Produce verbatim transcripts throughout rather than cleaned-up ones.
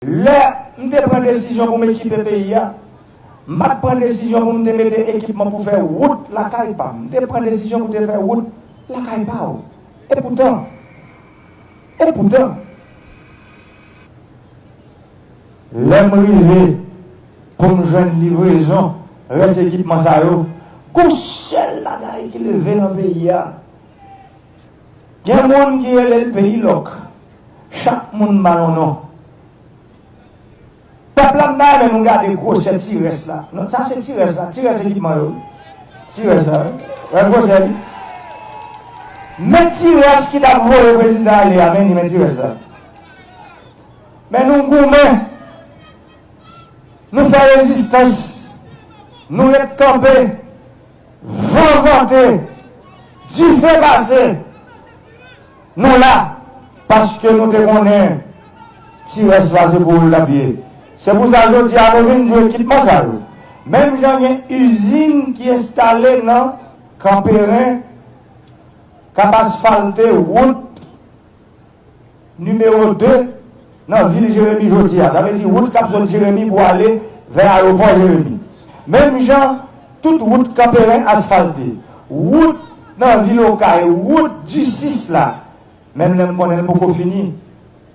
Lè m te pran desizyon pou m ekipe peyi a, m pa t pran desizyon pou m te mete ekipman pou fè wout lakay pa m. M te pran desizyon pou te fè wout lakay pa w. Epoutan, epoutan, lè m rive pou m jwenn livrezon rès ekipman sa yo, gon sèl bagay ki leve nan peyi a. Gen moun ki rele l peyi lòk. Chak moun ba yon non. Pèp la, m ta renmen nou gade gwosè ti rès la. Non, sa se ti rès la, ti rès ekipman yo. Ti rès la, wi. Wè gwosè li. Men ti rès ki t ap voye prezidan ale a, men li, men ti rès la. Men nou goumen. Nou fè rezistans. Nou ret kanpe. Van vante, dife pase, nou la, paske nou te konnen ti rès la se pou ou l t ap ye. Se pou sa jodi a nou vin jwe ekipman sa yo. Menm jan gen izin ki enstale nan Kanperen k ap asfalte wout nimewo de nan vil Jeremi jodi a. Sa vle di wout k ap sot Jeremi pou ale vè ayewopò Jeremi. Menm jan, tout wout Kanperen asfalte. Wout nan vil Okay, wout di sis la. Menm lè m konnen l poko fini,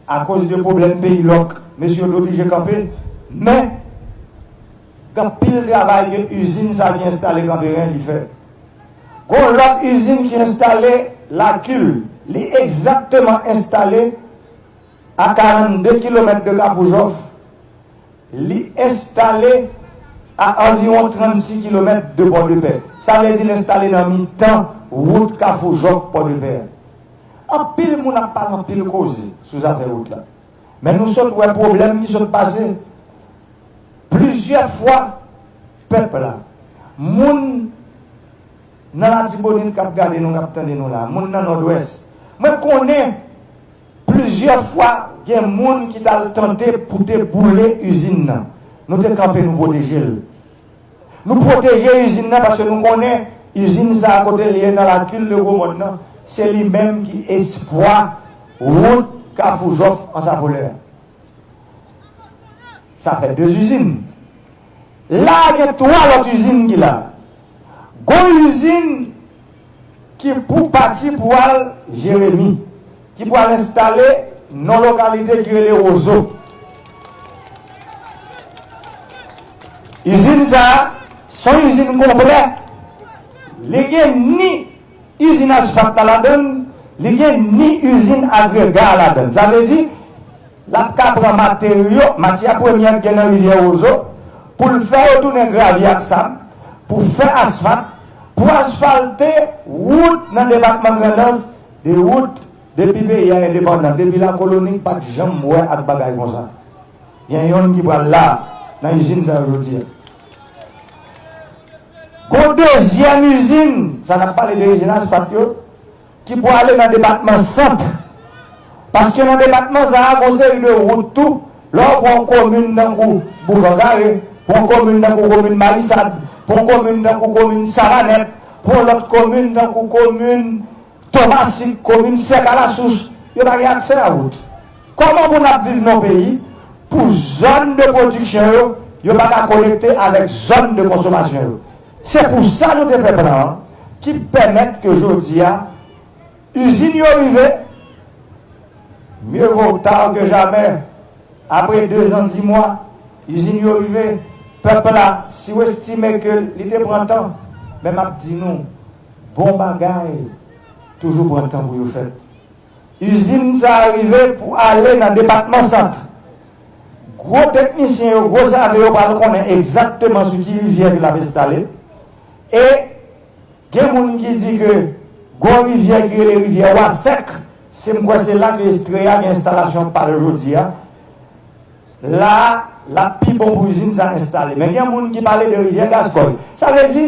akoz de pwoblèm peyi lòk, mesye yo te oblije kanpe. Men, gen anpil travay ke izin sa ki enstale Kanperen li fè. Gon lòt izin ki enstale Lakil. Li egzakteman enstale a karannde kilomèt de Kafou Jòf. Li enstale a anviwon trannsis kilomèt de Pòdepè. Sa vle di l enstale nan mitan wout Kafou Jòf Pòdepè. Anpil moun ap pale anpil koze sou zafè wout la. Men nou sot wè pwoblèm ki sot pase. Plizyè fwa, pèp la, moun nan Latibonit k ap gade nou, k ap tande nou la, moun nan Nòdwès, mwen konnen plizyè fwa gen moun ki t al tante pou te boule izin nan. Nou te kanpe, nou pwoteje l. Nou pwoteje izin nan paske nou konnen izin sa a kote l ye nan Lakil de Gwomòn nan, se li menm ki espwa wout Kafou Jòf Ansafolè a. Sa fè de izin. La a gen twa lòt izin ki la. Gon izin ki pou pati pou al Jeremi, ki pou al enstale nan lokalite ki rele Wozo. Izin sa a, se yon izin konplè. Li gen ni izin asfalt la ladan l, li gen ni izin agrega a ladan l. Sa vle di, l ap ka pran materyo, matyè premyè k gen nan rivyè Wozo, pou l fè yo tounen gravye ak sab, pou fè asfalt, pou asfalte wout nan depatman Grandans, de wout depi peyi a endepandan, depi lakoloni, pa t janm wè ak bagay konsa. Gen yonn ki pral la, nan izin sa yo jodi a. Gon dezyèm izin, sa n ap pale de izin asfalt yo, ki pou ale nan depatman Sant. Paske nan depatman sa a, gon seri de wout tou, lè w pran yon komin tankou Boukankare, pran yon komin tankou komin Mayisad, pran yon komin tankou komin Savanèt, pran yon lòt komin tankou komin Tomasit, komin Sèkalasous, yo pa gen aksè a wout. Kòman pou n ap viv nan yon peyi pou zòn de pwodiksyon yo, yo pa ka konekte avèk zòn de konsomasyon yo? Se pou sa nou te fè plan an, ki pèmèt ke jodi a, izin yo rive, mieux vaut tard que jamais, apre dezan di mwa, izin yo rive, pèp la, si w estime ke li te pran tan, men m ap di nou, bon bagay toujou pran tan pou yo fèt. Izin sa a rive pou ale nan depatman Sant. Gwo teknisyen yo, gwo save yo pral konnen egzakteman sou ki rivyè ke l ap enstale. E gen moun ki di ke gon rivyè ki rele rivyè Wasèk, se, m kwè se la ke Estrella gen enstalasyon pa l jodi a. La a, l ap pi bon pou izin sa enstale. Men gen moun ki pale de rivyè Gaskòy. Sa vle di,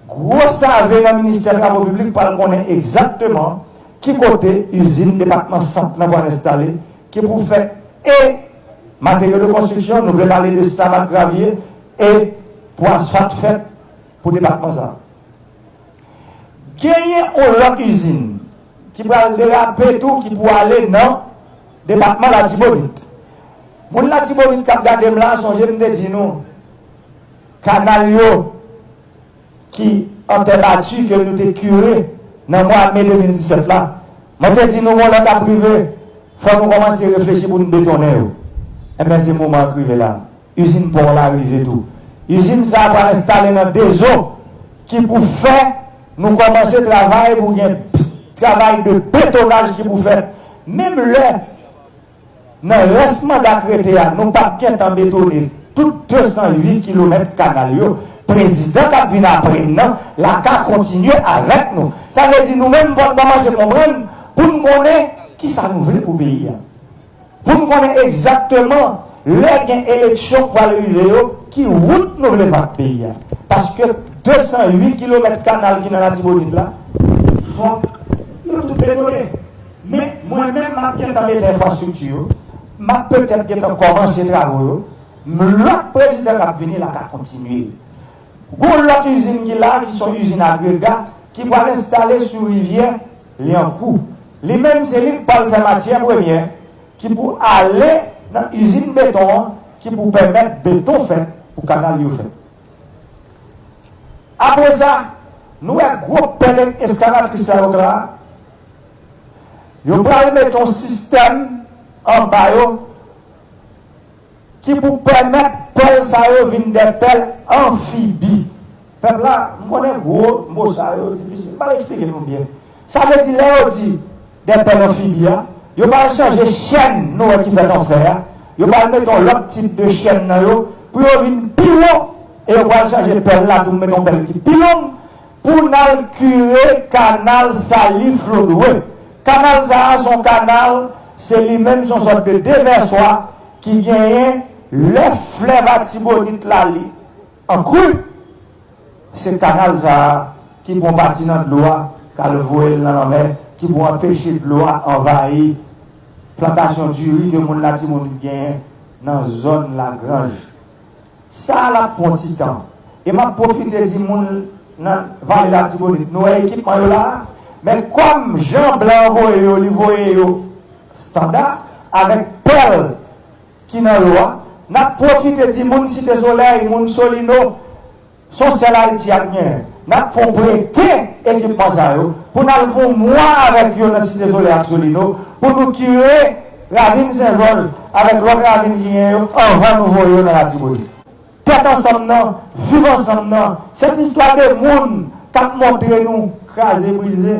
gwo save nan ministè travo piblik pral konnen egzakteman ki kote izin depatman Sant lan pral enstale, ki pou fè e materyo de konstriksyon, nou vle pale de sab ak gravye, e pou asfalt fèt pou depatman sa a. Genyen yon lòt izin ki pral derape tou, ki pou ale nan depatman Latibonit. Moun Latibonit k ap gade m la, sonje m te di nou, kanal yo ki an tè bati ke nou te kire nan mwa me de mil disèt la, mwen te di nou, yon lè k ap rive, fò nou kòmanse reflechi pou nou betonnen yo. Enben, se moman an k rive la. Izin pò la rive tou. Izin sa a pral enstale nan Dezo, ki pou fè nou kòmanse travay, pou gen travay de betonaj ki pou fèt. Menm lè, nan rès manda k rete a, nou p ap gentan betone tout de san uit kilomèt kanal yo, prezidan k ap vin apre m nan la ka kontinye avèk nou. Sa vle di nou menm, fò n kòmanse konprann pou n konnen kisa nou vle pou peyi a. Pou n konnen egzakteman lè gen eleksyon k pral rive yo, ki wout nou vle bat peyi a. Paske de san uit kilomèt kanal ki nan Latibonit la, fòk yo tout betone. Men mwen menm, m ap gentan mete enfrastrikti yo, m ap petèt gentan kòmanse travo yo, m, lòt prezidan k ap vini la ka kontinye. Gon lòt izin ki la, ki se yon izin agrega, ki pral enstale sou rivyè Lyankou. Li menm, se li k pral fè matyè premyè ki pou ale nan izin beton an, ki pou pèmèt beton fèt pou kanal yo fèt. Apre sa, nou wè gwo pèl eskavatris sa yo k la a, yo pral mete yon sistèm anba yo ki pou pèmèt pèl sa yo vin de pèl anfibi. Pèp la, m konnen gwo mo sa yo difisil. M pral eksplike nou byen. Sa vle di, lè yo di de pèl anfibi a, yo pral chanje chèn nou wè ki fèt an fè a. Yo pral mete yon lòt tip de chèn nan yo pou yo vin pi wo. E yo pral chanje pèl la tou, mete yon pèl ki pi long, pou n al kire kanal Salif Lodwe. Kanal sa a se yon kanal, se li menm, se yon sòt de devèswa ki genyen lè flèv Latibonit la li an kri. Se kanal sa a ki pran pati nan dlo a, k al voye l nan lanmè, ki pou anpeche dlo a anvayi plantasyon diri ke moun Latibonit genyen nan zòn Lagranj. Sa a l ap pran ti tan. E m ap pwofite di moun nan Vale Latibonit, nou wè ekipman yo la a, men kòm jan blan an voye yo, li voye yo estanda, avèk pèl ki nan yo a, n ap pwofite di moun Site Solèy, moun Solino, se yon sèl Ayiti y ap genyen. N ap fè yon prete ekipman sa yo pou n al fè yon mwa avèk yo nan Site Solèy ak Solino pou nou kire Ravin Sen Jòj avèk lòt ravin ki genyen yo anvan nou voye yo nan Latibonit. Tèt ansanm nan, viv ansanm nan, sèt istwa de moun k ap montre nou kraze brize,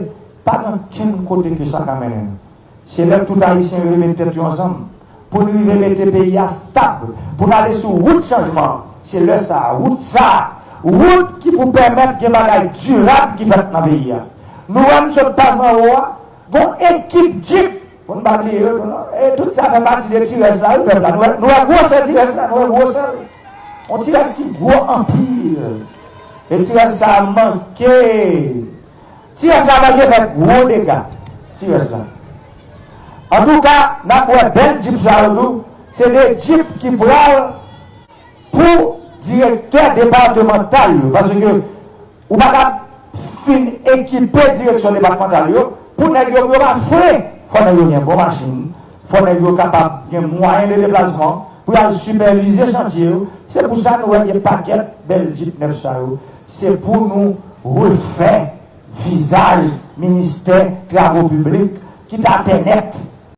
pa gen kenn kote ke sa ka mennen nou. Se lè tout Ayisyen remèt tèt yo ansanm pou n rive mete peyi a stab, pou n ale sou wout chanjman an. Se lè sa a, wout sa a, wout ki pou pèmèt gen bagay dirab ki fèt nan peyi a. Nou wè m sot pase anwo a, gon ekip djip, pou n pa bliye yo tou non. E tout sa fè pati de ti rès la, wi, pèp la. Nou wè, nou wè gwosè ti rès la, nou wè gwosè l. Yon ti rès ki gwo anpil. E ti rès sa a manke. Ti rès la manke fè gwo dega. Ti rès la. Antouka, n ap wè bèl djip sa yo tou. Se de djip ki pral pou direktè depatmantal yo. Paske ou pa ka fin ekipe direksyon depatmantal yo pou nèg yo, pou yo pa fre. Fò nèg yo gen bon machin. Fò nèg yo kapab gen mwayen de deplasman pou y al sipèvize chantye yo. Se pou sa nou wè gen pakèt bèl djip nèf sa yo. Se pou nou refè vizaj ministè travo piblik ki t atè nèt.